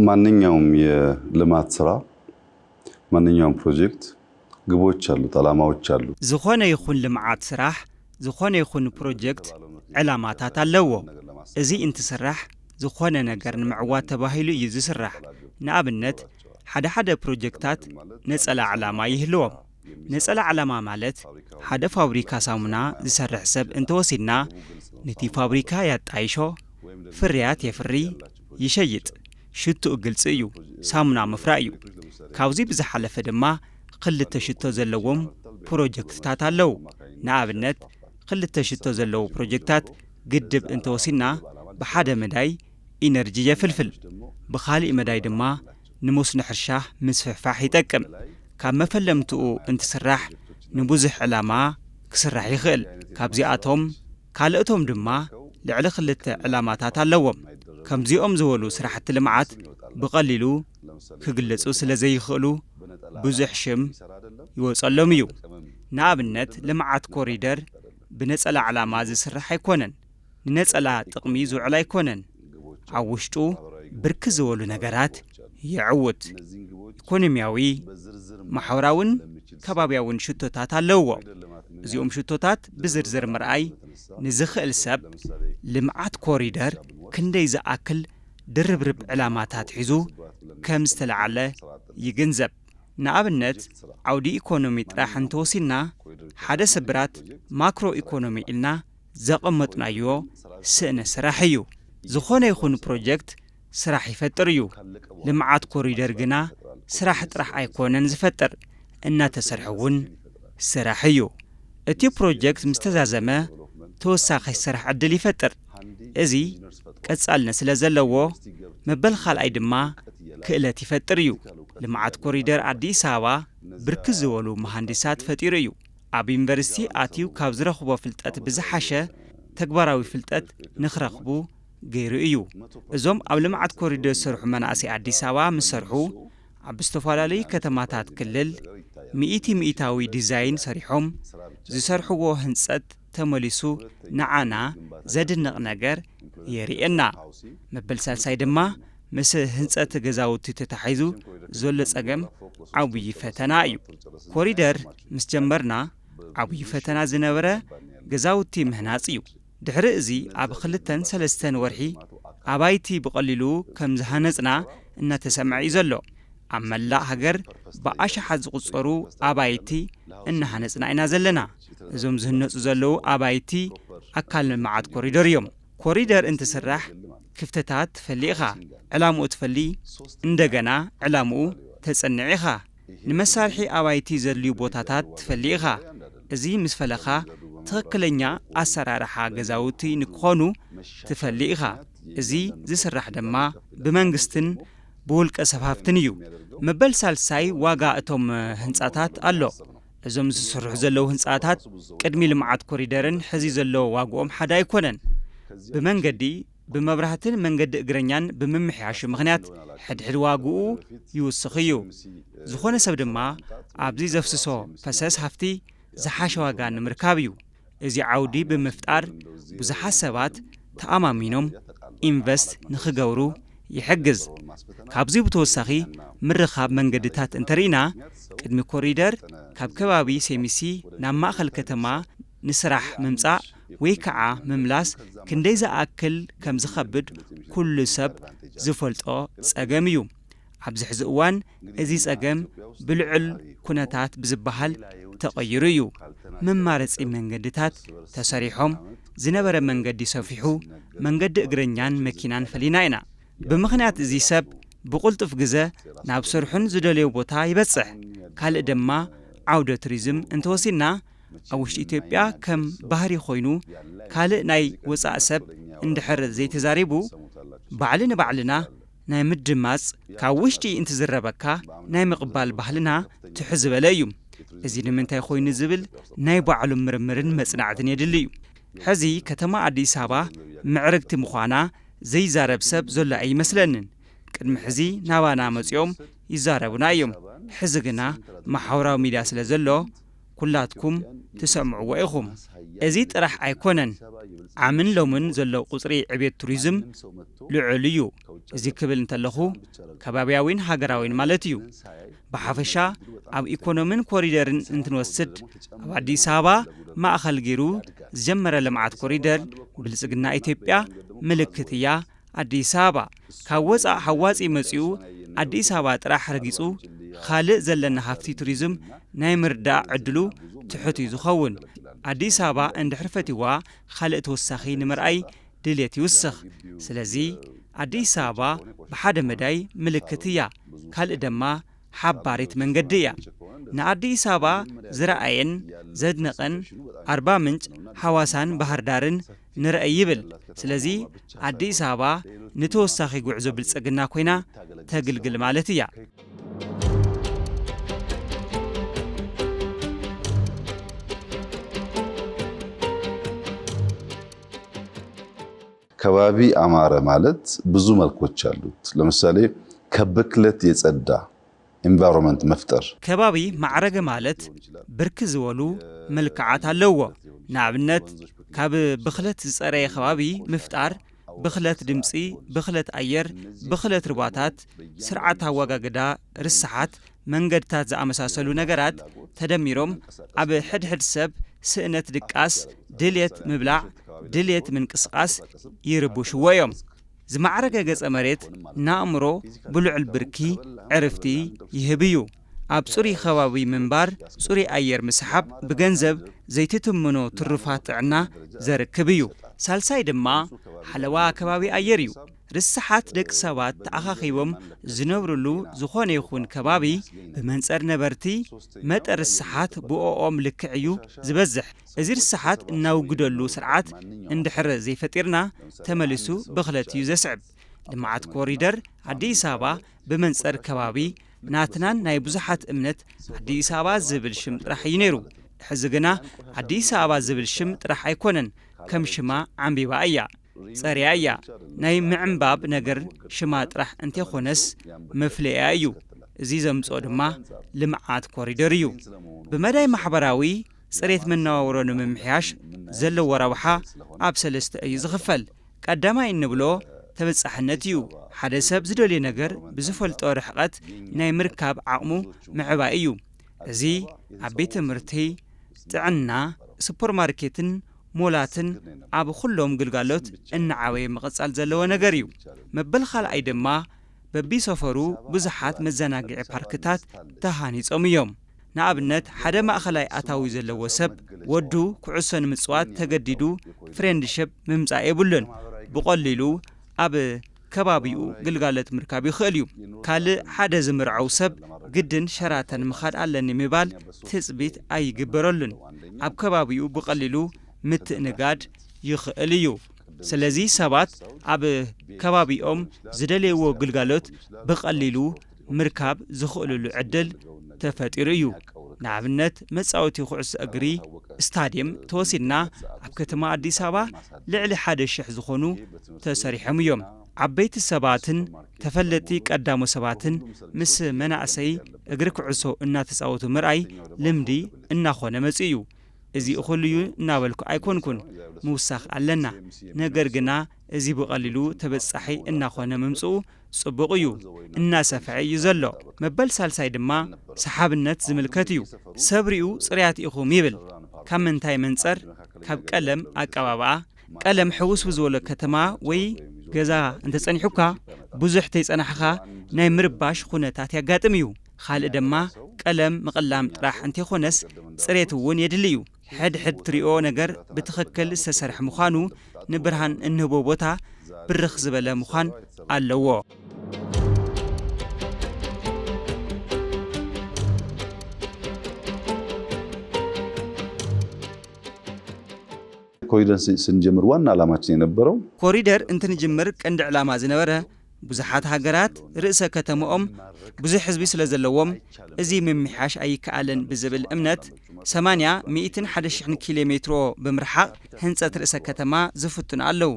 ማንኛውም የልማት ስራ፣ ማንኛውም ፕሮጀክት ግቦች አሉት፣ ዓላማዎች አሉት። ዝኾነ ይኹን ልምዓት ስራሕ፣ ዝኾነ ይኹን ፕሮጀክት ዕላማታት ኣለዎ። እዚ እንትስራሕ ዝኾነ ነገር ንምዕዋት ተባሂሉ እዩ ዝስራሕ። ንኣብነት ሓደ ሓደ ፕሮጀክታት ነጸላ ዕላማ ይህልዎም። ነጸላ ዕላማ ማለት ሓደ ፋብሪካ ሳሙና ዝሰርሕ ሰብ እንተወሲድና ነቲ ፋብሪካ ያጣይሾ፣ ፍርያት የፍሪ፣ ይሸይጥ፣ ሽትኡ ግልፂ እዩ፣ ሳሙና ምፍራይ እዩ። ካብዚ ብዝሓለፈ ድማ ክልተ ሽቶ ዘለዎም ፕሮጀክትታት ኣለዉ። ንኣብነት ክልተ ሽቶ ዘለዉ ፕሮጀክታት ግድብ እንተወሲድና ብሓደ መዳይ ኢነርጂ የፍልፍል፣ ብኻሊእ መዳይ ድማ ንመስኖ ሕርሻ ምስፍሕፋሕ ይጠቅም። ካብ መፈለምትኡ እንትስራሕ ንብዙሕ ዕላማ ክስራሕ ይኽእል። ካብዚኣቶም ካልኦቶም ድማ ልዕሊ ክልተ ዕላማታት ኣለዎም። ከምዚኦም ዝበሉ ስራሕቲ ልምዓት ብቐሊሉ ክግለጹ ስለ ዘይኽእሉ ብዙሕ ሽም ይወጸሎም እዩ። ንኣብነት ልምዓት ኮሪደር ብነጸላ ዕላማ ዝስራሕ ኣይኮነን። ንነጸላ ጥቕሚ ዝውዕል ኣይኮነን። ኣብ ውሽጡ ብርክት ዝበሉ ነገራት የዕውት። ኢኮኖሚያዊ፣ ማሕበራውን ከባብያውን ሽቶታት ኣለውዎ። እዚኦም ሽቶታት ብዝርዝር ምርኣይ ንዝኽእል ሰብ ልምዓት ኮሪደር ክንደይ ዝኣክል ድርብርብ ዕላማታት ሒዙ ከም ዝተለዓለ ይግንዘብ። ንኣብነት ዓውዲ ኢኮኖሚ ጥራሕ እንተወሲድና ሓደ ስብራት ማክሮ ኢኮኖሚ ኢልና ዘቐመጥናዮ ስእነ ስራሕ እዩ። ዝኾነ ይኹን ፕሮጀክት ስራሕ ይፈጥር እዩ። ልምዓት ኮሪደር ግና ስራሕ ጥራሕ ኣይኮነን ዝፈጥር፣ እናተሰርሐ እውን ስራሕ እዩ። እቲ ፕሮጀክት ምስ ተዛዘመ ተወሳኺ ስራሕ ዕድል ይፈጥር። እዚ ቀጻልነት ስለ ዘለዎ መበል ካልኣይ ድማ ክእለት ይፈጥር እዩ። ልምዓት ኮሪደር ኣዲስ ኣበባ ብርክት ዝበሉ መሃንዲሳት ፈጢሩ እዩ። ኣብ ዩኒቨርሲቲ ኣትዩ ካብ ዝረኽቦ ፍልጠት ብዝሓሸ ተግባራዊ ፍልጠት ንኽረኽቡ ገይሩ እዩ። እዞም ኣብ ልምዓት ኮሪደር ዝሰርሑ መናእሰይ ኣዲስ ኣበባ ምስ ሰርሑ ኣብ ዝተፈላለዩ ከተማታት ክልል ሚእቲ ሚእታዊ ዲዛይን ሰሪሖም ዝሰርሕዎ ህንፀት ተመሊሱ ንዓና ዘድንቕ ነገር የርእየና። መበል ሳልሳይ ድማ ምስ ህንፀት ገዛውቲ ተታሒዙ ዘሎ ፀገም ዓብዪ ፈተና እዩ። ኮሪደር ምስ ጀመርና ዓብዪ ፈተና ዝነበረ ገዛውቲ ምህናፅ እዩ። ድሕሪ እዚ ኣብ ክልተን ሰለስተን ወርሒ ኣባይቲ ብቐሊሉ ከም ዝሃነፅና እናተሰምዐ እዩ ዘሎ። ኣብ መላእ ሃገር ብኣሽሓት ዝቑፀሩ ኣባይቲ እናሃነፅና ኢና ዘለና። እዞም ዝህነፁ ዘለዉ ኣባይቲ ኣካል ልምዓት ኮሪደር እዮም። ኮሪደር እንትስራሕ ክፍተታት ትፈሊ ኢኻ፣ ዕላምኡ ትፈሊ፣ እንደገና ዕላምኡ ተፅንዕ ኢኻ። ንመሳርሒ ኣባይቲ ዘድልዩ ቦታታት ትፈሊ ኢኻ። እዚ ምስ ፈለኻ ትኽክለኛ ኣሰራርሓ ገዛውቲ ንክኾኑ ትፈሊ ኢኻ። እዚ ዝስራሕ ድማ ብመንግስትን ብውልቀ ሰብ ሃፍትን እዩ። መበል ሳልሳይ ዋጋ እቶም ህንፃታት ኣሎ። እዞም ዝስርሑ ዘለዉ ህንፃታት ቅድሚ ልምዓት ኮሪደርን ሕዚ ዘሎ ዋግኦም ሓደ ኣይኮነን። ብመንገዲ፣ ብመብራህትን መንገዲ እግረኛን ብምምሕያሹ ምኽንያት ሕድሕድ ዋግኡ ይውስኽ እዩ። ዝኾነ ሰብ ድማ ኣብዚ ዘፍስሶ ፈሰስ ሃፍቲ ዝሓሸ ዋጋ ንምርካብ እዩ። እዚ ዓውዲ ብምፍጣር ብዙሓት ሰባት ተኣማሚኖም ኢንቨስት ንኽገብሩ ይሕግዝ። ካብዚ ብተወሳኺ ምርኻብ መንገድታት እንተርኢና ቅድሚ ኮሪደር ካብ ከባቢ ሴሚሲ ናብ ማእኸል ከተማ ንስራሕ ምምፃእ ወይ ከዓ ምምላስ ክንደይ ዝኣክል ከም ዝኸብድ ኩሉ ሰብ ዝፈልጦ ፀገም እዩ። ኣብዚ ሕዚ እዋን እዚ ፀገም ብልዑል ኩነታት ብዝበሃል ተቐይሩ እዩ። መማረፂ መንገድታት ተሰሪሖም ዝነበረ መንገዲ ሰፊሑ መንገዲ እግረኛን መኪናን ፈሊና ኢና። ብምኽንያት እዚ ሰብ ብቕልጡፍ ግዘ ናብ ስርሑን ዝደለዮ ቦታ ይበፅሕ። ካልእ ድማ ዓውደ ቱሪዝም እንተወሲድና ኣብ ውሽጢ ኢትዮጵያ ከም ባህሪ ኮይኑ ካልእ ናይ ወፃእ ሰብ እንድሕር ዘይተዛሪቡ ባዕሊ ንባዕልና ናይ ምድማፅ ካብ ውሽጢ እንትዝረበካ ናይ ምቕባል ባህልና ትሕዝ ዝበለ እዩ። እዚ ንምንታይ ኮይኑ ዝብል ናይ ባዕሉ ምርምርን መፅናዕትን የድሊ እዩ። ሕዚ ከተማ ኣዲስ ኣበባ ምዕርግቲ ምዃና ዘይዛረብ ሰብ ዘሎ ኣይመስለንን። ቅድሚ ሕዚ ናባና መፂኦም ይዛረቡና እዮም። ሕዚ ግና ማሕበራዊ ሚድያ ስለ ዘሎ ኩላትኩም ትሰምዕዎ ኢኹም። እዚ ጥራሕ ኣይኮነን። ዓምን ሎምን ዘሎ ቁጽሪ ዕቤት ቱሪዝም ልዑል እዩ። እዚ ክብል እንተለኹ፣ ከባብያዊን ሃገራዊን ማለት እዩ። ብሓፈሻ፣ ኣብ ኢኮኖሚን ኮሪደርን እንትንወስድ፣ ኣብ ኣዲስ ኣበባ ማእኸል ገይሩ ዝጀመረ ልምዓት ኮሪደር ብልጽግና ኢትዮጵያ ምልክት እያ። ኣዲስ ኣበባ ካብ ወፃእ ሃዋፂ መፂኡ ኣዲስ ኣበባ ጥራሕ ረጊፁ፣ ካልእ ዘለና ሃፍቲ ቱሪዝም ናይ ምርዳእ ዕድሉ ትሑት እዩ ዝኸውን። ኣዲስ ኣበባ እንድሕር ፈትይዋ፣ ካልእ ተወሳኺ ንምርኣይ ድሌት ይውስኽ። ስለዚ ኣዲስ ኣበባ ብሓደ መዳይ ምልክት እያ፣ ካልእ ድማ ሓባሪት መንገዲ እያ። ንኣዲስ ኣበባ ዝረኣየን ዘድነቐን ኣርባ ምንጭ፣ ሃዋሳን ባህር ዳርን ንረኣይ ይብል። ስለዚ ኣዲስ ኣበባ ንተወሳኺ ጉዕዞ ብልጽግና ኮይና ተግልግል ማለት እያ። ከባቢ ኣማረ ማለት ብዙ መልኮች አሉት። ለምሳሌ ከብክለት የጸዳ environment መፍጠር። ከባቢ ማዕረገ ማለት ብርክ ዝበሉ መልክዓት ኣለዎ። ንኣብነት ካብ ብኽለት ዝጸረየ ከባቢ ምፍጣር ብኽለት ድምጺ፣ ብኽለት ኣየር፣ ብኽለት ርባታት፣ ስርዓት ኣወጋግዳ ርስሓት፣ መንገድታት ዝኣመሳሰሉ ነገራት ተደሚሮም ኣብ ሕድሕድ ሰብ ስእነት ድቃስ፣ ድልየት ምብላዕ፣ ድልየት ምንቅስቓስ ይርብሽዎ እዮም። ዝማዕረገ ገጸ መሬት ንኣእምሮ ብልዑል ብርኪ ዕርፍቲ ይህብ እዩ። ኣብ ጽሩይ ከባቢ ምንባር፣ ጽሩይ ኣየር ምስሓብ ብገንዘብ ዘይትትምኖ ትሩፋት ጥዕና ዘርክብ እዩ። ሳልሳይ ድማ ሓለዋ ከባቢ ኣየር እዩ። ርስሓት ደቂ ሰባት ተኣኻኺቦም ዝነብርሉ ዝኾነ ይኹን ከባቢ ብመንጸር ነበርቲ መጠን ርስሓት ብኦኦም ልክዕ እዩ ዝበዝሕ። እዚ ርስሓት እናውግደሉ ስርዓት እንድሕር ዘይፈጢርና ተመሊሱ ብኽለት እዩ ዘስዕብ። ልምዓት ኮሪደር ኣዲስ ኣበባ ብመንጸር ከባቢ ናትናን ናይ ብዙሓት እምነት ኣዲስ ኣበባ ዝብል ሽም ጥራሕ እዩ ነይሩ። ሕዚ ግና ኣዲስ ኣበባ ዝብል ሽም ጥራሕ ኣይኮነን ከም ሽማ ዓምቢባ እያ። ጸርያ እያ። ናይ ምዕምባብ ነገር ሽማ ጥራሕ እንተይኮነስ መፍለያ እዩ። እዚ ዘምጽኦ ድማ ልምዓት ኮሪደር እዩ። ብመዳይ ማሕበራዊ ጽሬት መነባብሮ ንምምሕያሽ ዘለዎ ረብሓ ኣብ ሰለስተ እዩ ዝኽፈል። ቀዳማይ እንብሎ ተበጻሕነት እዩ። ሓደ ሰብ ዝደልዮ ነገር ብዝፈልጦ ርሕቐት ናይ ምርካብ ዓቕሙ ምዕባይ እዩ። እዚ ኣብ ቤት ትምህርቲ፣ ጥዕና፣ ሱፐርማርኬትን ሞላትን ኣብ ኩሎም ግልጋሎት እናዓበየ ምቕጻል ዘለዎ ነገር እዩ። መበል ካልኣይ ድማ በቢሰፈሩ ብዙሓት መዘናግዒ ፓርክታት ተሃኒጾም እዮም። ንኣብነት ሓደ ማእኸላይ ኣታዊ ዘለዎ ሰብ ወዱ ኩዕሶ ንምጽዋት ተገዲዱ ፍሬንድሸፕ ምምጻእ የብሉን። ብቐሊሉ ኣብ ከባቢኡ ግልጋሎት ምርካብ ይኽእል እዩ። ካልእ ሓደ ዝምርዐው ሰብ ግድን ሸራተን ምኻድ ኣለኒ ምባል ትጽቢት ኣይግበረሉን። ኣብ ከባቢኡ ብቐሊሉ ምትእንጋድ ይኽእል እዩ። ስለዚ ሰባት ኣብ ከባቢኦም ዝደለይዎ ግልጋሎት ብቐሊሉ ምርካብ ዝኽእልሉ ዕድል ተፈጢሩ እዩ። ንኣብነት መጻወቲ ኩዕሶ እግሪ ስታድየም ተወሲድና ኣብ ከተማ ኣዲስ ኣበባ ልዕሊ ሓደ ሽሕ ዝኾኑ ተሰሪሖም እዮም። ዓበይቲ ሰባትን ተፈለጥቲ ቀዳሞ ሰባትን ምስ መናእሰይ እግሪ ኩዕሶ እናተጻወቱ ምርኣይ ልምዲ እናኾነ መጺኡ እዩ። እዚ እኹል እዩ እናበልኩ ኣይኮንኩን፣ ምውሳኽ ኣለና። ነገር ግና እዚ ብቐሊሉ ተበጻሒ እናኾነ ምምጽኡ ጽቡቕ እዩ፣ እናሰፍሐ እዩ ዘሎ። መበል ሳልሳይ ድማ ሰሓብነት ዝምልከት እዩ። ሰብ ሪኡ ጽርያት ኢኹም ይብል። ካብ ምንታይ መንጸር? ካብ ቀለም ኣቀባብኣ። ቀለም ሕውስ ብዝበሎ ከተማ ወይ ገዛ እንተጸኒሑካ ብዙሕ ተይጸናሕኻ ናይ ምርባሽ ኩነታት የጋጥም እዩ። ካልእ ድማ ቀለም ምቕላም ጥራሕ እንተይኮነስ ጽሬት እውን የድሊ እዩ። ሕድሕድ ትሪኦ ነገር ብትኽክል ዝተሰርሐ ምዃኑ ንብርሃን እንህቦ ቦታ ብርኽ ዝበለ ምዃን ኣለዎ። ኮሪደር ስ- ስንጀምር ዋና ዓላማችን የነበረው ኮሪደር እንትንጅምር ቀንዲ ዕላማ ዝነበረ ብዙሓት ሃገራት ርእሰ ከተማኦም ብዙሕ ህዝቢ ስለ ዘለዎም እዚ ምምሕያሽ ኣይከኣልን ብዝብል እምነት ሰማንያ ሚእትን ሓደ ሽሕን ኪሎ ሜትሮ ብምርሓቕ ህንፀት ርእሰ ከተማ ዝፍትኑ ኣለዉ።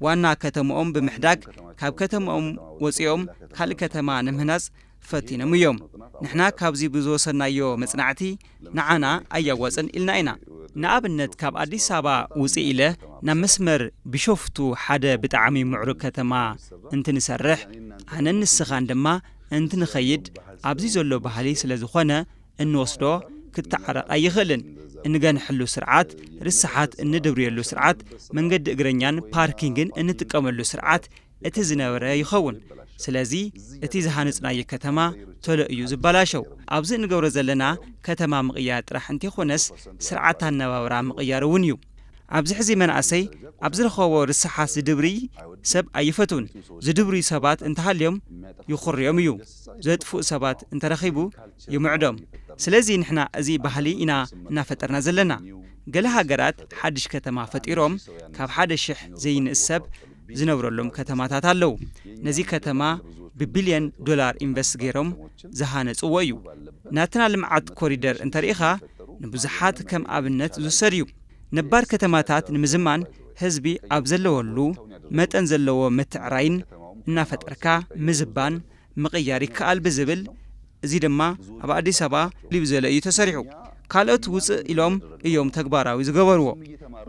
ዋና ከተማኦም ብምሕዳግ ካብ ከተማኦም ወፂኦም ካልእ ከተማ ንምህናፅ ፈቲኖም እዮም። ንሕና ካብዚ ብዝወሰድናዮ መጽናዕቲ ንዓና ኣያዋጽን ኢልና ኢና። ንኣብነት፣ ካብ ኣዲስ ኣበባ ውጽእ ኢለ ናብ መስመር ቢሾፍቱ፣ ሓደ ብጣዕሚ ምዕሩግ ከተማ እንትንሰርሕ፣ ኣነን ንስኻን ድማ እንትንኸይድ፣ ኣብዚ ዘሎ ባህሊ ስለ ዝኾነ እንወስዶ ክተዓረቕ ኣይኽእልን። እንገንሐሉ ስርዓት፣ ርስሓት እንድብርየሉ ስርዓት፣ መንገዲ እግረኛን ፓርኪንግን እንጥቀመሉ ስርዓት እቲ ዝነበረ ይኸውን። ስለዚ እቲ ዝሃነጽናዮ ከተማ ቶሎ እዩ ዝበላሸው። ኣብዚ እንገብሮ ዘለና ከተማ ምቕያር ጥራሕ እንተይኮነስ ስርዓት ኣነባብራ ምቕያር እውን እዩ። ኣብዚ ሕዚ መናእሰይ ኣብ ዝረኸቦ ርስሓት ዝድብሪ ሰብ ኣይፈትውን። ዝድብሪ ሰባት እንተሃልዮም ይኹርዮም እዩ። ዘጥፍኡ ሰባት እንተረኺቡ ይምዕዶም። ስለዚ ንሕና እዚ ባህሊ ኢና እናፈጠርና ዘለና። ገለ ሃገራት ሓድሽ ከተማ ፈጢሮም ካብ ሓደ ሽሕ ዘይንእስ ሰብ ዝነብረሎም ከተማታት ኣለዉ። ነዚ ከተማ ብቢልዮን ዶላር ኢንቨስት ገይሮም ዝሃነጽዎ እዩ። ናትና ልምዓት ኮሪደር እንተርኢኻ ንብዙሓት ከም ኣብነት ዝውሰድ እዩ። ነባር ከተማታት ንምዝማን ህዝቢ ኣብ ዘለወሉ መጠን ዘለዎ ምትዕራይን እናፈጠርካ ምዝባን ምቕያር ይከኣል ብዝብል፣ እዚ ድማ ኣብ ኣዲስ ኣበባ ልዩ ዘለ እዩ ተሰሪሑ። ካልኦት ውፅእ ኢሎም እዮም ተግባራዊ ዝገበርዎ።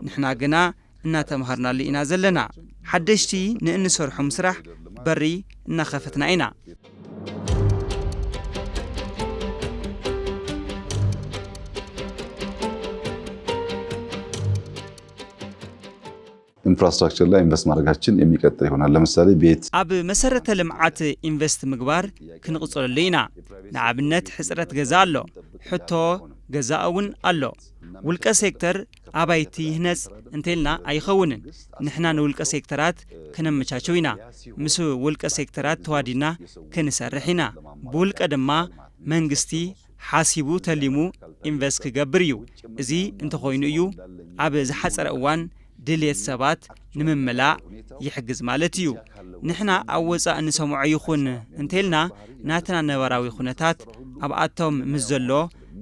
ንሕና ግና እናተምሃርናሉ ኢና ዘለና። ሓደሽቲ ንእንሰርሖም ስራሕ በሪ እናኸፈትና ኢና። ኢንፍራስትራክቸር ላይ ኢንቨስት ማድረጋችን የሚቀጥል ይሆናል። ለምሳሌ ቤት ኣብ መሰረተ ልምዓት ኢንቨስት ምግባር ክንቕፅለሉ ኢና። ንኣብነት ሕፅረት ገዛ ኣሎ፣ ሕቶ ገዛ እውን ኣሎ። ውልቀ ሴክተር ኣባይቲ ይህነፅ እንተልና ኣይኸውንን። ንሕና ንውልቀ ሴክተራት ክነመቻቸው ኢና። ምስ ውልቀ ሴክተራት ተዋዲና ክንሰርሕ ኢና። ብውልቀ ድማ መንግስቲ ሓሲቡ ተሊሙ ኢንቨስት ክገብር እዩ። እዚ እንተኾይኑ እዩ ኣብ ዝሓፀረ እዋን ድልየት ሰባት ንምምላእ ይሕግዝ ማለት እዩ። ንሕና ኣብ ወፃእ እንሰምዖ ይኹን እንተልና ናትና ነባራዊ ኩነታት ኣብኣቶም ምስ ዘሎ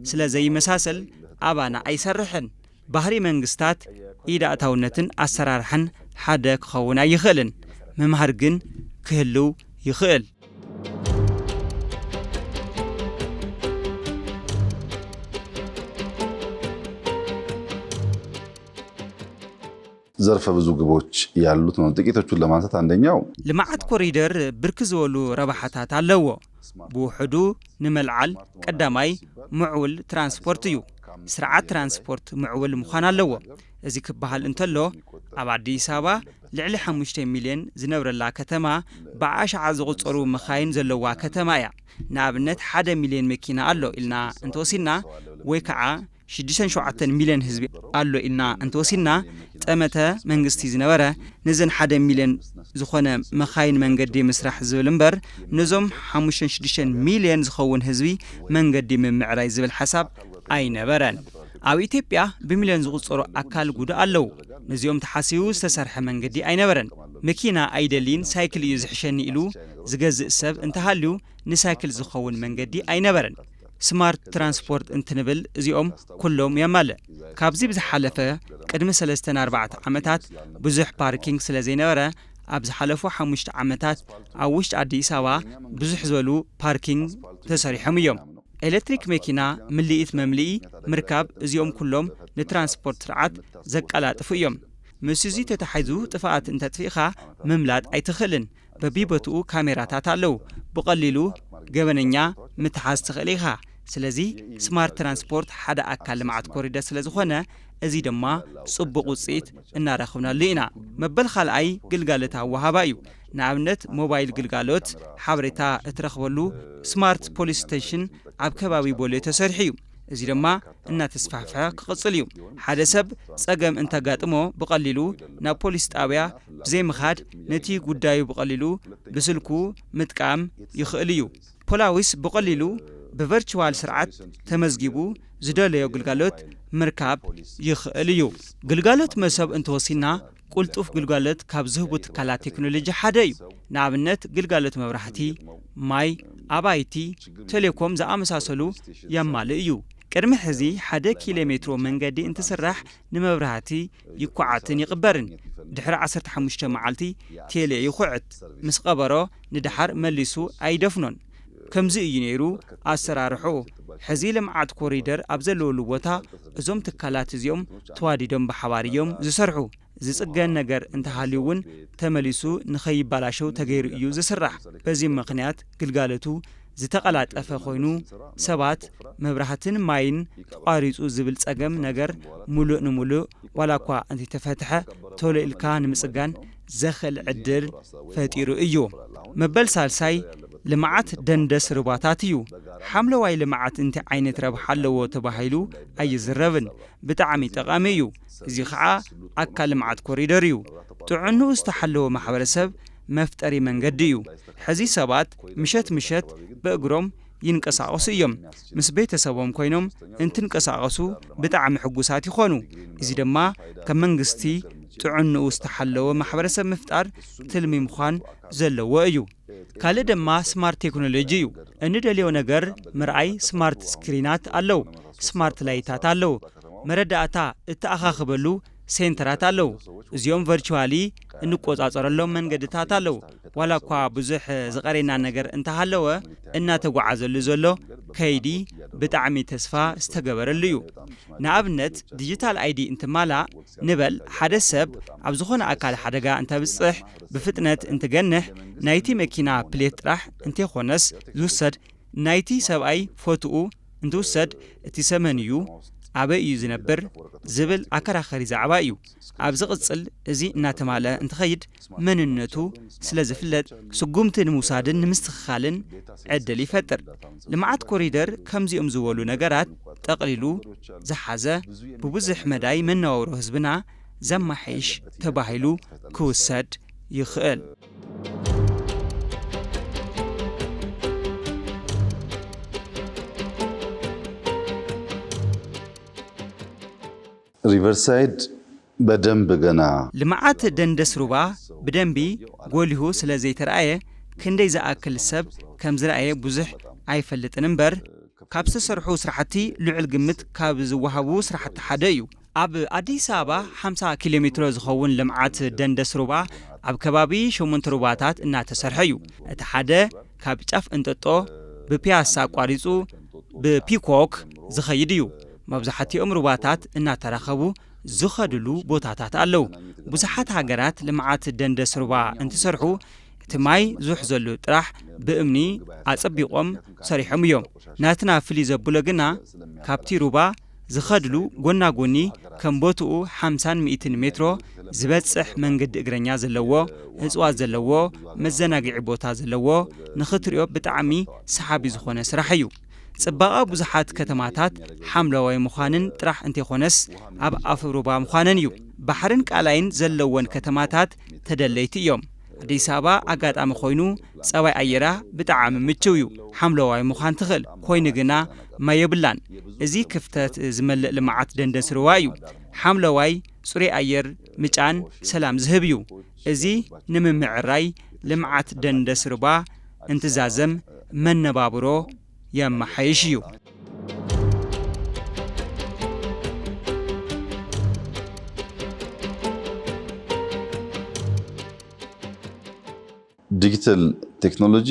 ስለ ዘይመሳሰል ኣባና ኣይሰርሕን። ባህሪ መንግስታት ኢድ ኣእታውነትን ኣሰራርሓን ሓደ ክኸውን ኣይኽእልን። ምምሃር ግን ክህልው ይኽእል። ዘርፈ ብዙ ግቦች ያሉት ነው። ጥቂቶቹን ለማንሳት አንደኛው ልምዓት ኮሪደር ብርክ ዝበሉ ረብሓታት ኣለዎ። ብውሕዱ ንመልዓል ቀዳማይ ምዕውል ትራንስፖርት እዩ። ስርዓት ትራንስፖርት ምዕውል ምዃን ኣለዎ። እዚ ክበሃል እንተሎ ኣብ ኣዲስ ኣበባ ልዕሊ ሓሙሽተ ሚልዮን ዝነብረላ ከተማ ብኣሽዓ ዝቑጸሩ መኻይን ዘለዋ ከተማ እያ። ንኣብነት ሓደ ሚልዮን መኪና ኣሎ ኢልና እንተወሲድና ወይ ከዓ ሽዱሽተ ሸውዓተ ሚልዮን ህዝቢ ኣሎ ኢልና እንተወሲድና ጠመተ መንግስቲ ዝነበረ ነዘን ሓደ ሚልዮን ዝኾነ መኻይን መንገዲ ምስራሕ ዝብል እምበር ነዞም ሓሙሽተ ሽዱሽተ ሚልዮን ዝኸውን ህዝቢ መንገዲ ምምዕራይ ዝብል ሓሳብ ኣይነበረን። ኣብ ኢትዮጵያ ብሚልዮን ዝቑጸሩ ኣካል ጉዱእ ኣለዉ። ነዚኦም ተሓሲቡ ዝተሰርሐ መንገዲ ኣይነበረን። መኪና ኣይደልይን ሳይክል እዩ ዝሕሸኒ ኢሉ ዝገዝእ ሰብ እንተሃልዩ ንሳይክል ዝኸውን መንገዲ ኣይነበረን። ስማርት ትራንስፖርት እንትንብል እዚኦም ኩሎም የማልእ። ካብዚ ብዝሓለፈ ቅድሚ ሰለስተን ኣርባዕተ ዓመታት ብዙሕ ፓርኪንግ ስለ ዘይነበረ ኣብ ዝሓለፉ ሓሙሽተ ዓመታት ኣብ ውሽጢ ኣዲስ ኣበባ ብዙሕ ዝበሉ ፓርኪንግ ተሰሪሖም እዮም። ኤሌክትሪክ መኪና ምልኢት መምልኢ ምርካብ እዚኦም ኩሎም ንትራንስፖርት ስርዓት ዘቀላጥፉ እዮም። ምስ እዚ ተታሒዙ ጥፍኣት እንተጥፊእኻ ምምላጥ ኣይትኽእልን። በቢቦትኡ ካሜራታት ኣለዉ። ብቐሊሉ ገበነኛ ምትሓዝ ትኽእል ኢኻ። ስለዚ ስማርት ትራንስፖርት ሓደ ኣካል ልምዓት ኮሪደር ስለ ዝኾነ እዚ ድማ ጽቡቕ ውጽኢት እናረኽብናሉ ኢና። መበል ካልኣይ ግልጋሎት ኣወሃባ እዩ። ንኣብነት ሞባይል ግልጋሎት ሓበሬታ እትረኽበሉ ስማርት ፖሊስ ስቴሽን ኣብ ከባቢ ቦሌ ተሰሪሑ እዩ። እዚ ድማ እናተስፋሕፈሐ ክቕጽል እዩ። ሓደ ሰብ ጸገም እንተጋጥሞ ብቐሊሉ ናብ ፖሊስ ጣብያ ብዘይ ምኻድ ነቲ ጉዳዩ ብቐሊሉ ብስልኩ ምጥቃም ይኽእል እዩ። ፖላዊስ ብቐሊሉ ብቨርቹዋል ስርዓት ተመዝጊቡ ዝደለዮ ግልጋሎት ምርካብ ይኽእል እዩ። ግልጋሎት መሰብ እንተወሲና ቁልጡፍ ግልጋሎት ካብ ዝህቡ ትካላት ቴክኖሎጂ ሓደ እዩ። ንኣብነት ግልጋሎት መብራህቲ፣ ማይ፣ ኣባይቲ፣ ቴሌኮም ዝኣመሳሰሉ የማልእ እዩ። ቅድሚ ሕዚ ሓደ ኪሎ ሜትሮ መንገዲ እንትስራሕ ንመብራህቲ ይኳዓትን ይቕበርን። ድሕሪ ዓሰርተ ሓሙሽተ መዓልቲ ቴሌ ይኹዕት። ምስ ቀበሮ ንደሓር መሊሱ ኣይደፍኖን። ከምዚ እዩ ነይሩ ኣሰራርሑ። ሕዚ ልምዓት ኮሪደር ኣብ ዘለውሉ ቦታ እዞም ትካላት እዚኦም ተዋዲዶም ብሓባር እዮም ዝሰርሑ። ዝጽገን ነገር እንተሃልዩ እውን ተመሊሱ ንኸይባላሸው ተገይሩ እዩ ዝስራሕ። በዚ ምኽንያት ግልጋሎቱ ዝተቐላጠፈ ኮይኑ ሰባት መብራህትን ማይን ተቋሪጹ ዝብል ጸገም ነገር ሙሉእ ንሙሉእ ዋላ እኳ እንተተፈትሐ ቶሎ ኢልካ ንምጽጋን ዘኽእል ዕድል ፈጢሩ እዩ። መበል ሳልሳይ ልምዓት ደንደስ ሩባታት እዩ። ሓምለዋይ ልምዓት እንታይ ዓይነት ረብሓ ኣለዎ ተባሂሉ ኣይዝረብን። ብጣዕሚ ጠቓሚ እዩ። እዚ ኸዓ ኣካል ልምዓት ኮሪደር እዩ። ጥዕንኡ ዝተሓለወ ማሕበረሰብ መፍጠሪ መንገዲ እዩ። ሕዚ ሰባት ምሸት ምሸት ብእግሮም ይንቀሳቐሱ እዮም። ምስ ቤተሰቦም ኮይኖም እንትንቀሳቐሱ ብጣዕሚ ሕጉሳት ይኾኑ። እዚ ድማ ከም መንግስቲ ጥዕንኡ ዝተሓለወ ማሕበረሰብ ምፍጣር ትልሚ ምዃን ዘለዎ እዩ። ካልእ ድማ ስማርት ቴክኖሎጂ እዩ። እንደልዮ ነገር ምርኣይ ስማርት ስክሪናት ኣለዉ፣ ስማርት ላይታት ኣለዉ፣ መረዳእታ እተኣኻኽበሉ ሴንተራት ኣለዉ። እዚኦም ቨርቹዋሊ እንቆጻጸረሎም መንገድታት ኣለዉ። ዋላ እኳ ብዙሕ ዝቐሬና ነገር እንተሃለወ፣ እናተጓዓዘሉ ዘሎ ከይዲ ብጣዕሚ ተስፋ ዝተገበረሉ እዩ። ንኣብነት ዲጂታል ኣይዲ እንትማላእ ንበል፣ ሓደ ሰብ ኣብ ዝኾነ ኣካል ሓደጋ እንተብጽሕ ብፍጥነት እንትገንሕ ናይቲ መኪና ፕሌት ጥራሕ እንተይኮነስ ዝውሰድ ናይቲ ሰብኣይ ፎቶኡ እንትውሰድ እቲ ሰብ መን እዩ፣ ኣበይ እዩ ዝነብር ዝብል ኣከራኸሪ ዛዕባ እዩ። ኣብ ዝቕጽል እዚ እናተማልአ እንትኸይድ መንነቱ ስለ ዝፍለጥ ስጉምቲ ንምውሳድን ንምስትኽኻልን ዕድል ይፈጥር። ልምዓት ኮሪደር ከምዚኦም ዝበሉ ነገራት ጠቕሊሉ ዝሓዘ ብብዙሕ መዳይ መነባብሮ ህዝብና ዘማሓይሽ ተባሂሉ ክውሰድ ይኽእል። ሪቨርሳይድ በደንብ ገና ልምዓት ደንደስ ሩባ ብደንቢ ጎሊሁ ስለ ዘይተረኣየ ክንደይ ዝኣክል ሰብ ከም ዝረኣየ ብዙሕ ኣይፈልጥን እምበር ካብ ዝተሰርሑ ስራሕቲ ልዑል ግምት ካብ ዝወሃቡ ስራሕቲ ሓደ እዩ። ኣብ ኣዲስ ኣበባ ሓምሳ ኪሎ ሜትሮ ዝኸውን ልምዓት ደንደስ ሩባ ኣብ ከባቢ ሸሞንተ ሩባታት እናተሰርሐ እዩ። እቲ ሓደ ካብ ጫፍ እንጠጦ ብፒያሳ ኣቋሪጹ ብፒኮክ ዝኸይድ እዩ። መብዛሕትኦም ሩባታት እናተራኸቡ ዝኸድሉ ቦታታት ኣለዉ። ብዙሓት ሃገራት ልምዓት ደንደስ ሩባ እንትሰርሑ እቲ ማይ ዝውሕዘሉ ጥራሕ ብእምኒ ኣጸቢቖም ሰሪሖም እዮም። ናትና ፍልይ ዘብሎ ግና ካብቲ ሩባ ዝኸድሉ ጎና ጎኒ ከም ቦትኡ ሓምሳን ሚእትን ሜትሮ ዝበጽሕ መንገዲ እግረኛ ዘለዎ፣ እጽዋት ዘለዎ፣ መዘናግዒ ቦታ ዘለዎ፣ ንኽትሪኦ ብጣዕሚ ሰሓቢ ዝኾነ ስራሕ እዩ። ጽባቐ ብዙሓት ከተማታት ሓምለዋይ ምዃንን ጥራሕ እንተይኮነስ ኣብ ኣፍ ሩባ ምዃነን እዩ። ባሕርን ቃላይን ዘለወን ከተማታት ተደለይቲ እዮም። ኣዲስ ኣበባ ኣጋጣሚ ኮይኑ ጸባይ ኣየራ ብጣዕሚ ምችው እዩ። ሓምለዋይ ምዃን ትኽእል ኮይኑ ግና ማይ የብላን። እዚ ክፍተት ዝመልእ ልምዓት ደንደስ ሩባ እዩ። ሓምለዋይ ጽሩይ ኣየር ምጫን ሰላም ዝህብ እዩ። እዚ ንምምዕራይ ልምዓት ደንደስ ሩባ እንትዛዘም መነባብሮ የመሓይሽ እዩ። ዲጂታል ቴክኖሎጂ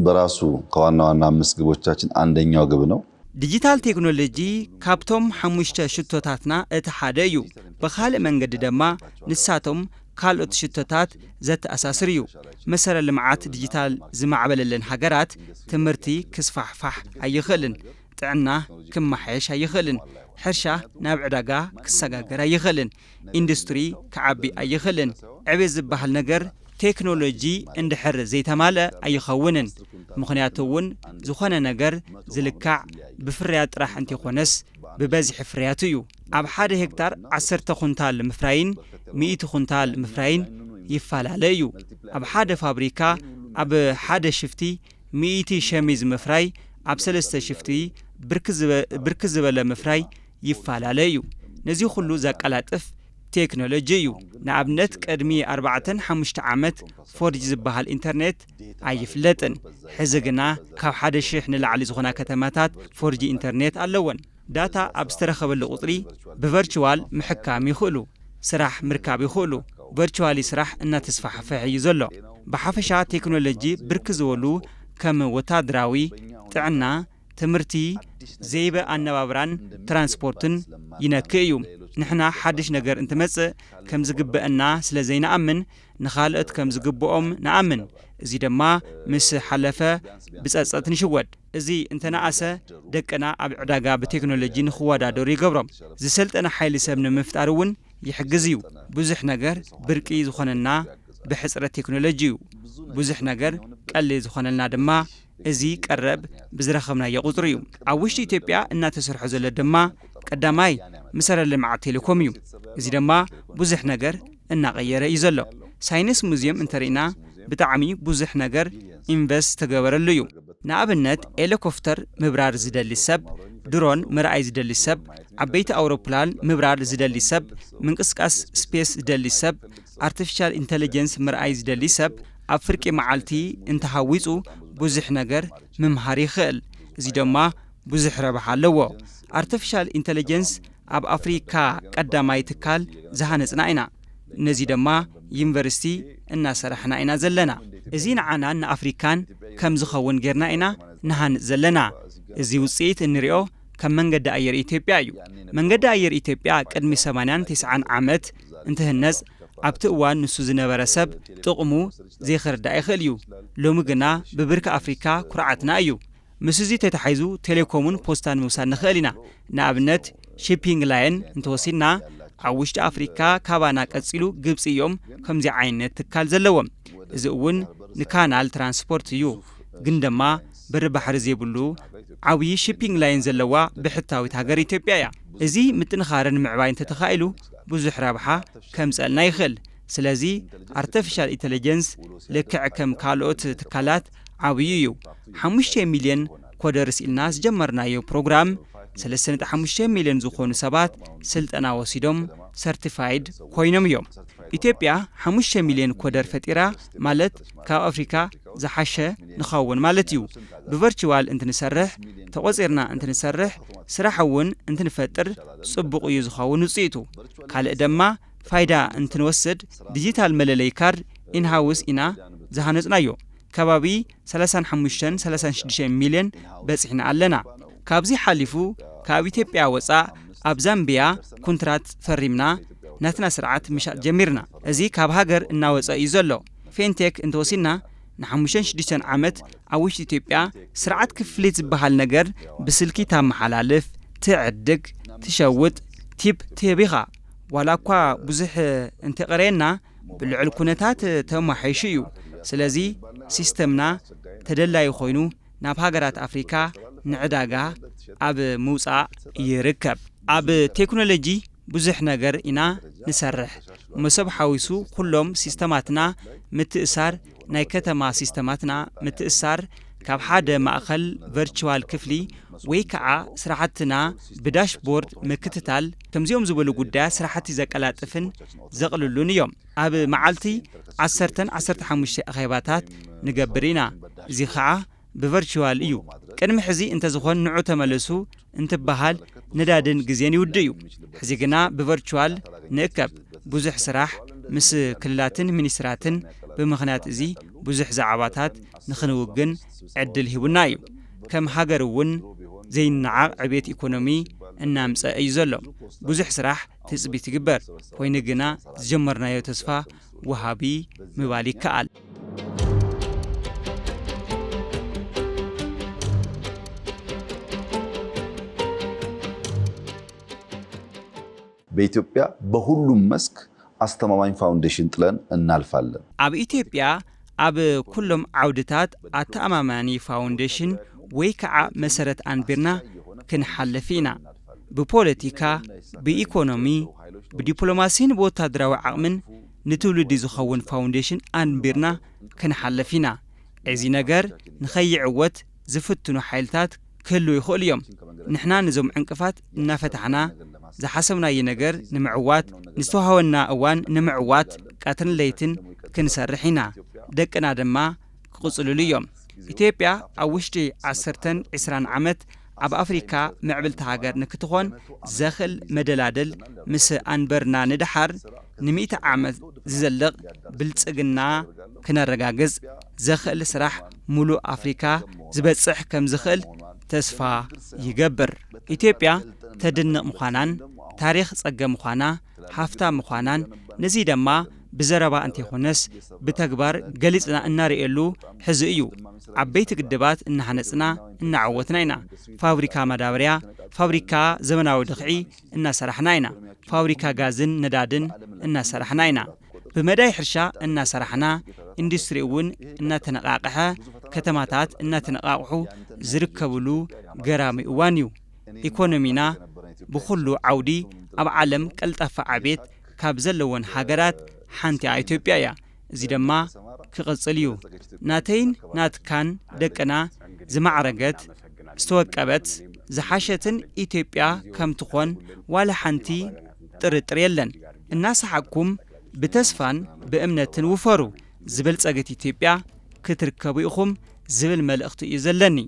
በራሱ ከዋና ዋና አምስት ግቦቻችን አንደኛው ግብ ነው። ዲጂታል ቴክኖሎጂ ካብቶም ሓሙሽተ ሽቶታትና እቲ ሓደ እዩ። ብኻልእ መንገዲ ድማ ንሳቶም ካልኦት ሽቶታት ዘተኣሳስር እዩ። መሰረ ልምዓት ዲጂታል ዝማዕበለለን ሃገራት ትምህርቲ ክስፋሕፋሕ ኣይኽእልን፣ ጥዕና ክመሓየሽ ኣይኽእልን፣ ሕርሻ ናብ ዕዳጋ ክሰጋገር ኣይኽእልን፣ ኢንዱስትሪ ክዓቢ ኣይኽእልን። ዕቤት ዝበሃል ነገር ቴክኖሎጂ እንድሕር ዘይተማልአ ኣይኸውንን። ምኽንያቱ እውን ዝኾነ ነገር ዝልካዕ ብፍርያት ጥራሕ እንተይኮነስ ብበዝሒ ፍርያቱ እዩ። ኣብ ሓደ ሄክታር ዓሰርተ ኩንታል ምፍራይን ሚእቲ ኩንታል ምፍራይን ይፈላለ እዩ። ኣብ ሓደ ፋብሪካ ኣብ ሓደ ሽፍቲ ሚእቲ ሸሚዝ ምፍራይ ኣብ ሰለስተ ሽፍቲ ብርክ ዝበ- ብርክ ዝበለ ምፍራይ ይፈላለ እዩ። ነዚ ኩሉ ዘቀላጥፍ ቴክኖሎጂ እዩ። ንኣብነት ቅድሚ ኣርባዕተን ሓሙሽተ ዓመት ፎርጂ ዝበሃል ኢንተርኔት ኣይፍለጥን። ሕዚ ግና ካብ ሓደ ሽሕ ንላዕሊ ዝኾና ከተማታት ፎርጂ ኢንተርኔት ኣለወን። ዳታ ኣብ ዝተረኸበሉ ቁፅሪ ብቨርቹዋል ምሕካም ይኽእሉ፣ ስራሕ ምርካብ ይኽእሉ። ቨርቹዋሊ ስራሕ እናተስፋሕፈሐ እዩ ዘሎ። ብሓፈሻ ቴክኖሎጂ ብርክ ዝበሉ ከም ወታደራዊ፣ ጥዕና፣ ትምህርቲ፣ ዘይበ ኣነባብራን ትራንስፖርትን ይነክእ እዩ። ንሕና ሓድሽ ነገር እንትመጽእ ከም ዝግበአና ስለ ዘይንኣምን፣ ንኻልኦት ከም ዝግብኦም ንኣምን። እዚ ድማ ምስ ሓለፈ ብጸጸት ንሽወድ። እዚ እንተነኣሰ፣ ደቅና ኣብ ዕዳጋ ብቴክኖሎጂ ንኽወዳደሩ ይገብሮም። ዝሰልጠነ ሓይሊ ሰብ ንምፍጣር እውን ይሕግዝ እዩ። ብዙሕ ነገር ብርቂ ዝኾነና ብሕጽረት ቴክኖሎጂ እዩ። ብዙሕ ነገር ቀሊል ዝኾነልና ድማ እዚ ቀረብ ብዝረኸብናዮ ቁጽሪ እዩ። ኣብ ውሽጢ ኢትዮጵያ እናተሰርሖ ዘሎ ድማ ቀዳማይ መሰረተ ልምዓት ቴሌኮም እዩ። እዚ ድማ ብዙሕ ነገር እናቐየረ እዩ ዘሎ። ሳይንስ ሙዚየም እንተርኢና ብጣዕሚ ብዙሕ ነገር ኢንቨስት ተገበረሉ እዩ። ንኣብነት ኤሊኮፍተር ምብራር ዝደሊ ሰብ፣ ድሮን ምርኣይ ዝደሊ ሰብ፣ ዓበይቲ ኣውሮፕላን ምብራር ዝደሊ ሰብ፣ ምንቅስቃስ ስፔስ ዝደሊ ሰብ፣ ኣርቲፊሻል ኢንተለጀንስ ምርኣይ ዝደሊ ሰብ ኣብ ፍርቂ መዓልቲ እንተሃዊፁ ብዙሕ ነገር ምምሃር ይኽእል። እዚ ድማ ብዙሕ ረብሓ ኣለዎ። ኣርቲፊሻል ኢንተለጀንስ ኣብ ኣፍሪካ ቀዳማይ ትካል ዝሃነፅና ኢና። ነዚ ድማ ዩኒቨርሲቲ እናሰራሕና ኢና ዘለና። እዚ ንዓናን ንኣፍሪካን ከም ዝኸውን ጌርና ኢና ንሃንፅ ዘለና። እዚ ውፅኢት እንሪኦ ካብ መንገዲ ኣየር ኢትዮጵያ እዩ። መንገዲ ኣየር ኢትዮጵያ ቅድሚ ሰማንያን ተስዓን ዓመት እንትህነፅ ኣብቲ እዋን ንሱ ዝነበረ ሰብ ጥቕሙ ዘይክርዳእ ይኽእል እዩ። ሎሚ ግና ብብርኪ ኣፍሪካ ኩርዓትና እዩ። ምስ እዚ ተታሒዙ ቴሌኮምን ፖስታን ምውሳድ ንኽእል ኢና። ንኣብነት ሺፒንግ ላየን እንተወሲድና ኣብ ውሽጢ ኣፍሪካ ካባና ቀፂሉ ግብፂ እዮም ከምዚ ዓይነት ትካል ዘለዎም። እዚ እውን ንካናል ትራንስፖርት እዩ፣ ግን ድማ በሪ ባሕሪ ዘይብሉ ዓብዪ ሺፒንግ ላይን ዘለዋ ብሕታዊት ሃገር ኢትዮጵያ እያ። እዚ ምጥንኻርን ምዕባይ እንተተኻኢሉ ብዙሕ ረብሓ ከምፀልና ይኽእል። ስለዚ ኣርቲፊሻል ኢንተለጀንስ ልክዕ ከም ካልኦት ትካላት ዓብዩ እዩ። ሓሙሽተ ሚልዮን ኮደርስ ኢልና ዝጀመርናዮ ፕሮግራም ሰለስተ ነጥቢ ሓሙሽተ ሚልዮን ዝኾኑ ሰባት ስልጠና ወሲዶም ሰርቲፋይድ ኮይኖም እዮም። ኢትዮጵያ ሓሙሽተ ሚልዮን ኮደር ፈጢራ ማለት ካብ ኣፍሪካ ዝሓሸ ንኸውን ማለት እዩ። ብቨርቹዋል እንትንሰርሕ፣ ተቆፂርና እንትንሰርሕ፣ ስራሕ እውን እንትንፈጥር ፅቡቕ እዩ ዝኸውን ውፅኢቱ። ካልእ ድማ ፋይዳ እንትንወስድ ዲጂታል መለለይ ካርድ ኢንሃውስ ኢና ዝሃነፅናዮ። ከባቢ ሰላሳን ሓሙሽተን ሰላሳን ሽዱሽተን ሚልዮን በፂሕና ኣለና። ካብዚ ሓሊፉ ካብ ኢትዮጵያ ወፃእ ኣብ ዛምቢያ ኩንትራት ፈሪምና ናትና ስርዓት ምሻጥ ጀሚርና። እዚ ካብ ሃገር እናወፀ እዩ ዘሎ። ፌንቴክ እንተወሲድና ንሓሙሽተን ሽዱሽተን ዓመት ኣብ ውሽጢ ኢትዮጵያ ስርዓት ክፍሊት ዝበሃል ነገር ብስልኪ ታመሓላልፍ፣ ትዕድግ፣ ትሸውጥ፣ ቲፕ ትህብ ኢኻ። ዋላ እኳ ብዙሕ እንተቐረየና ብልዑል ኩነታት ተማሒሹ እዩ። ስለዚ ሲስተምና ተደላዩ ኮይኑ ናብ ሃገራት ኣፍሪካ ንዕዳጋ ኣብ ምውፃእ ይርከብ። ኣብ ቴክኖሎጂ ብዙሕ ነገር ኢና ንሰርሕ። መሶብ ሓዊሱ ኩሎም ሲስተማትና ምትእሳር፣ ናይ ከተማ ሲስተማትና ምትእሳር፣ ካብ ሓደ ማእኸል ቨርቹዋል ክፍሊ ወይ ከዓ ስራሕትና ብዳሽቦርድ ምክትታል፣ ከምዚኦም ዝበሉ ጉዳያት ስራሕቲ ዘቀላጥፍን ዘቕልሉን እዮም። ኣብ መዓልቲ ዓሰርተን ዓሰርተ ሓሙሽተ ኣኼባታት ንገብር ኢና። እዚ ከዓ ብቨርቹዋል እዩ። ቅድሚ ሕዚ እንተዝኾን ንዑ ተመለሱ እንትበሃል ነዳድን ግዜን ይውድእ እዩ። ሕዚ ግና ብቨርቹዋል ንእከብ። ብዙሕ ስራሕ ምስ ክልላትን ሚኒስትራትን ብምኽንያት እዚ ብዙሕ ዛዕባታት ንኽንውግን ዕድል ሂቡና እዩ። ከም ሃገር እውን ዘይነዓቕ ዕቤት ኢኮኖሚ እናምፀ እዩ ዘሎ። ብዙሕ ስራሕ ትፅቢት ይግበር። ኮይኑ ግና ዝጀመርናዮ ተስፋ ወሃቢ ምባል ይከኣል። በኢትዮጵያ በሁሉም መስክ አስተማማኝ ፋውንዴሽን ጥለን እናልፋለን። ኣብ ኢትዮጵያ ኣብ ኩሎም ዓውድታት ኣተኣማማኒ ፋውንዴሽን ወይ ከዓ መሰረት ኣንቢርና ክንሓልፍ ኢና። ብፖለቲካ፣ ብኢኮኖሚ፣ ብዲፕሎማሲን ብወታደራዊ ዓቕምን ንትውልዲ ዝኸውን ፋውንዴሽን ኣንቢርና ክንሓልፍ ኢና። እዚ ነገር ንኸይዕወት ዝፍትኑ ሓይልታት ክህልዉ ይኽእሉ እዮም። ንሕና ነዞም ዕንቅፋት እናፈታሕና ዝሓሰብናዮ ነገር ንምዕዋት፣ ንዝተዋህበና እዋን ንምዕዋት ቀትርን ለይትን ክንሰርሕ ኢና። ደቅና ድማ ክቕፅልሉ እዮም። ኢትዮጵያ ኣብ ውሽጢ ዓሰርተን ዕስራን ዓመት ኣብ ኣፍሪካ ምዕብልቲ ሃገር ንክትኾን ዘኽእል መደላድል ምስ ኣንበርና ንደሓር ንሚእቲ ዓመት ዝዘልቕ ብልፅግና ክነረጋግፅ ዘኽእል ስራሕ ሙሉእ ኣፍሪካ ዝበፅሕ ከም ዝኽእል ተስፋ ይገብር። ኢትዮጵያ ተድንቕ ምዃናን ታሪኽ ጸገ ምዃና፣ ሃፍታ ምዃናን፣ ነዚ ደማ ብዘረባ እንተይኮነስ ብተግባር ገሊጽና እናርእየሉ ሕዚ እዩ። ዓበይቲ ግድባት እናሃነጽና እናዓወትና ኢና። ፋብሪካ ማዳበርያ፣ ፋብሪካ ዘመናዊ ድኽዒ እናሰራሕና ኢና። ፋብሪካ ጋዝን ነዳድን እናሰራሕና ኢና። ብመዳይ ሕርሻ እናሰራሕና፣ ኢንዱስትሪ እውን እናተነቓቕሐ፣ ከተማታት እናተነቓቕሑ ዝርከብሉ ገራሚ እዋን እዩ። ኢኮኖሚና ብኹሉ ዓውዲ ኣብ ዓለም ቀልጣፋ ዕቤት ካብ ዘለወን ሃገራት ሓንቲኣ ኢትዮጵያ እያ። እዚ ድማ ክቕጽል እዩ። ናተይን ናትካን ደቅና ዝማዕረገት፣ ዝተወቀበት፣ ዝሓሸትን ኢትዮጵያ ከም ትኾን ዋላ ሓንቲ ጥርጥር የለን። እናሰሓቅኩም ብተስፋን ብእምነትን ውፈሩ። ዝበልጸገት ኢትዮጵያ ክትርከቡ ኢኹም ዝብል መልእኽቲ እዩ ዘለኒ።